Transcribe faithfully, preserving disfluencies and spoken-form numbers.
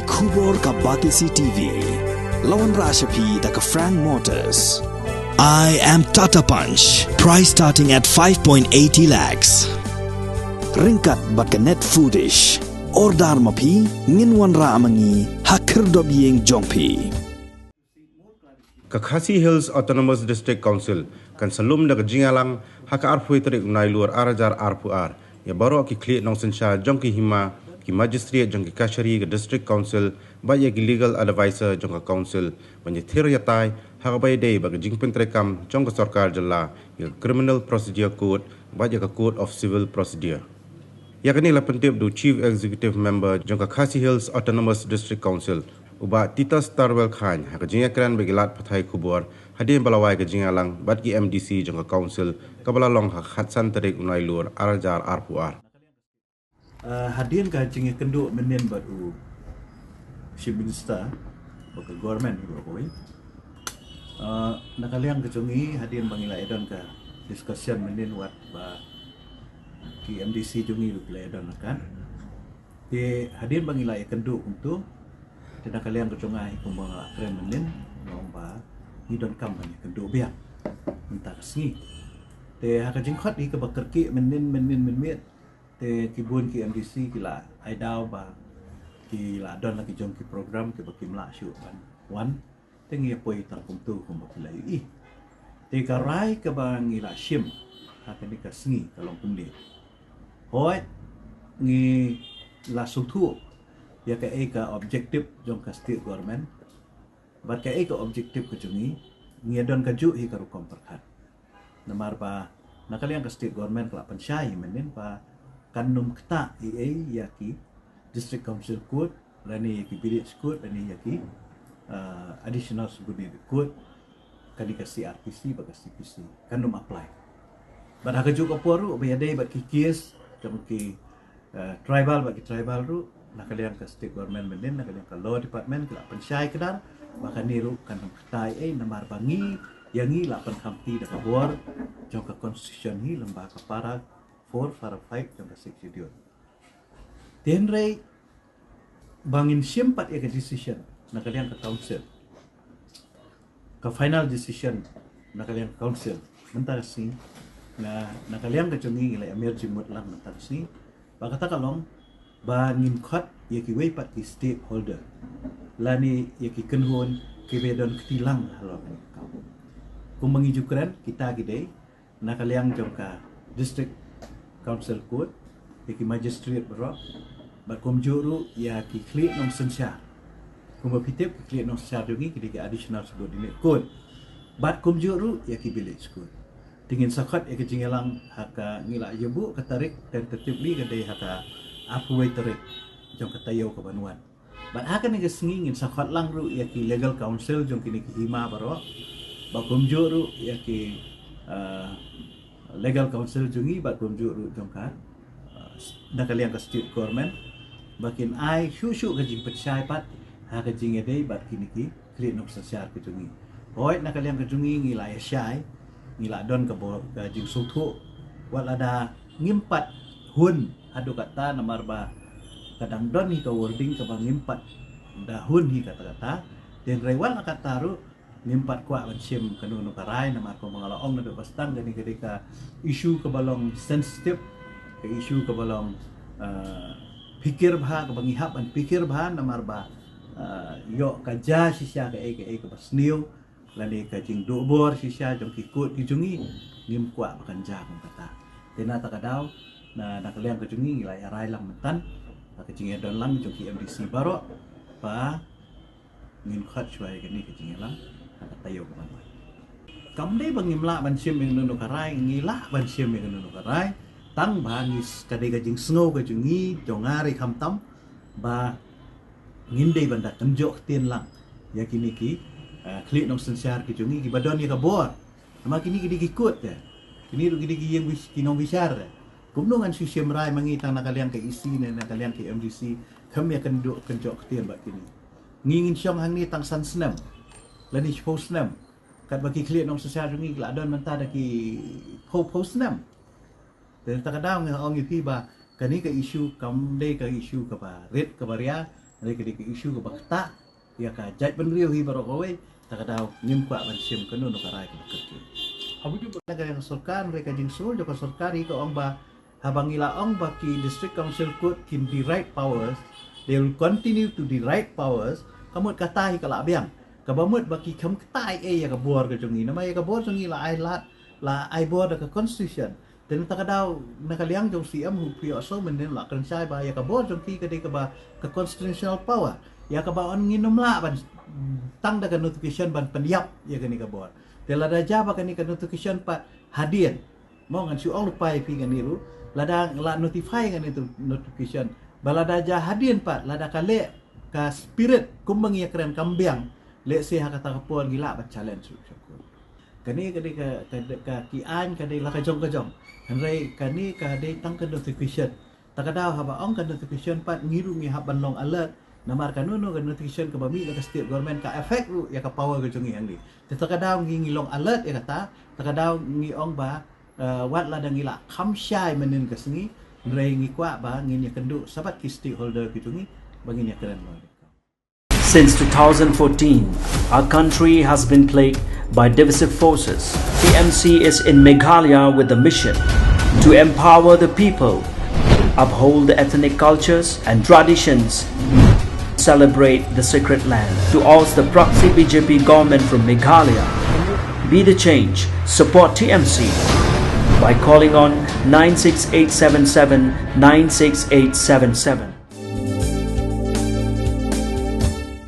Khubor ka Batesi T V. La wanrah sha phi da ka Frank Motors. I am Tata Punch. Price starting at five point eighty lakhs. Ryngkat bad ka Net Foodish. Order ma phi, ngin wanrah ma ngi ha khyrdop ïing jong phi. Ka Khasi Hills Autonomous District Council kan sa lum da ka jingïalang ha ka arphew tarik u Nailur ar hajar arphew ar ïa baroh ki khlieh nongsynshar jong ki hima, ki magistrate jong ki kashari ka District Council bad ïa ki legal adviser jong ka Council ban ïathir ïatai ha kaba ïadei bad ka jingpyntreikam jong ka sorkar jylla ïa ka Criminal Procedure Code bad ïa ka Code of Civil Procedure. Ïa kane la pyntip da u Chief Executive Member jong ka Khasi Hills Autonomous District Council, u Bah Titus Tarwel Chyne, ha ka jingïakren bad ki lad pathai khubor hadien ba la wai ka jingïalang bad ki M D C jong ka Council kaba la long ha ka khatsan tarik u Nailur ar hajar arphew ar. Hadien ka jingïakynduh mynnin bad u Chief Minister bad ka Government hi baroh kawei, na ka liang ka jong ngi hadien ba ngi la ïadon ka discussion mynnin wat ba ki M D C jong ngi ruh ki la ïadon la kat. Te hadien ba ngi la ïakynduh kumto, te na ka liang ka jong nga hi kumba nga la kren mynnin, nga ong ba ngi donkam ban ïakynduh biang mynta ka sngi. Te ha ka jingkhot hi kaba kyrkieh mynnin mynnin mynmiet, te ki bun ki M D C ki la ai daw ba ki la don la ki jong ki program kiba kim lah shuh ban wan. Te ngi ïa poi tang kumto kumba phi la ïohi. Te ka rai kaba ngi la shim ha kane ka sngi ka long kumne. Hooid, ngi la sngewthuh ïa kaei ka objective jong ka state government bad kaei ka objective ka jong ngi. Ngi ïa don kajuh hi ka rukom pyrkhat. Namar ba na ka liang ka state government ka la pynshai hi mynnin ba kan ym ktah ei ei ïa ki District Council Code lane ïa ki Village Code lane ïa ki Additional Subordinate Code, kane ka C R P C bad ka C P C kan ym apply. Bad ha kajuh ka por ruh ba ïadei bad ki case jong ki tribal bad ki tribal ruh, na ka liang ka state government mynnin, na ka liang ka law department ki la pynshai kdar ba kane ruh kan ym ktah ei ei namar ba ngi, ïa ngi la pynkhamti da ka bor jong ka constitution hi lyngba ka para four, para five jong ka Sixth Schedule. Te hynrei ba ngin shim pat ïa ka decision na ka liang ka council, ka final decision na ka liang ka council mynta ka sngi, na ka liang ka jong ngi ngi la ïa miet jingmut lang mynta ka sngi. Ba kata ka long ba ngin khot ïa kiwei pat ki stakeholder lane ïa ki kynhun kiba don kti lang halor kane ka kam. Kumba ngi ju kren, kita ki dei na ka liang jong ka District Council Court, ïa ki magistrate baroh, bad kumjuh ruh ïa ki khlieh nongsynshar. Kumba phi tip, ki khlieh nongsynshar jong ngi ki dei ki Additional Subordinate Court. Bad kumjuh ruh ïa ki Village Court. Te ngin sa khot ïa ka jingïalang ha ka, ngi la ïa buh ka tarik, tentatively ka dei ha ka arphew wei tarik jong ka taïew ka ban wan. Bad ha kane ka sngi ngin sa khot lang ruh ïa ki legal counsel jong kine ki hima baroh, bad kumjuh ruh ïa ki legal counsel jong ngi bad kumjuh ruh jong ka, na ka liang ka state government, ba kin ai shuh shuh ka jingpynshai pat ha ka jingïadei bad kine ki khlieh nongsynshar ka jong ngi. Hooid, na ka liang ka jong ngi ngi la ïa shai, ngi la don ka bor, ka jingsngewthuh, wat lada ngim pat hun haduh katta namar ba ka dang don hi ka wording kaba ngim pat da hun hi katta katta. Te hynrei wat la katta ruh ngim pat kwah ban shim kano kano ka rai namar kumba nga la ong naduh ba sdang, kane ka dei ka issue kaba long sensitive, ka issue kaba long phikir bha, kaba ngi hap ban phikir bha namar ba ïoh ka jia shisha kaei kaei kaba sniew lane ka jingduh bor shisha jong ki court ki jong ngi, ngim kwah ba kan jia kum kata. Te na kata ka daw, na ka liang ka jong ngi ngi la ïa rai lang mynta ha ka jingïadon lang jong ki MDC baroh ba ngin khot shuwa ïa kane ka jingïalang ha ka taïew ka ban wan. Kam dei ba ngim lah ban shim ïa kano kano ka rai, ngi lah ban shim ïa kano kano ka rai, tang ba ngi, ka dei ka jingsngew ka jong ngi, jong nga ruh khamtam, ba ngin dei ban da kynjoh ktien lang ïa kine ki khlieh nongsynshar ki jong ngi kiba don ïa ka bor. Namar kine ki dei ki court te, kine ruh ki dei ki ïing, ki nongbishar te. Kumno ngan shu shim rai ma ngi tang na ka liang ka EC ne na ka liang ka MDC, kham ïa kynjoh, kynjoh ktien bad kine. Ngi ngin shong hangne tang san snem lane shiphew snem, katba ki khlieh nongsynshar jong ngi ki la don mynta da ki phew phew snem. Te na kata ka daw nga ong ïa phi ba kane ka issue kam dei ka issue kaba rit kaba ria, Hynrei ka dei ka issue kaba ktah ïa ka jaitbynriew hi baroh kawei. Ta ka daw ngim kwah ban shim kano kano ka rai kaba kyrkieh. Haba ju na ka sorkar, hynrei ka jingsngewsih jong ka sorkar hi ka ong ba haba ngi la ong ba ki District Council Court kin derive powers, they will continue to derive powers. Ka mut kata hi ka la biang. Kaba mut ba ki kham ktah ei ei ïa ka bor ka jong ngi. Namar ïa ka bor jong ngi la ai lad, la ai bor da ka constitution. Te na ta ka daw na ka liang jong CM Hupriya Sawkmie mynnin la kren shai ba ïa ka bor jong ki ka dei kaba ka constitutional power. Ïa kaba yn ngin ym lah ban tang da ka notification ban pynïap ïa kane ka bor. Te lada jia ba kane ka notification pat hadien, mo, ngan shu ong lypa ïa phi kane ruh, lada la notify kane tu notification, ba lada jia hadien pat, lada ka leh ka spirit kumba ngi ïa kren kam biang, lehse ha kata ka por ngi lah ban challenge ruh sha court. Kane ka dei ka, ka, ka ki aiñ ka dei la ka jong ka jong. Hynrei kane ka dei tang ka notification. Ta ka daw haba ong ka notification pat ngi ruh ngi hap ban long alert. Namar kano kano ka notification kaba mih na ka state government ka affect ruh ïa ka power ka jong ngi hangne. Te ta ka daw ngi ngi long alert ïa kata. Ta ka daw ngi ong ba, eh, wat lada ngi la kham shai mynnin ka sngi, hynrei ngi kwah ba ngin ïa kynduh shaphang ki stakeholder ki jong ngi ba ngin ïa kren mo. Since two thousand fourteen, our country has been plagued by divisive forces. T M C is in Meghalaya with the mission to empower the people, uphold the ethnic cultures and traditions, celebrate the sacred land. To oust the proxy B J P government from Meghalaya, be the change, support T M C by calling on nine six eight seven seven nine six eight seven seven.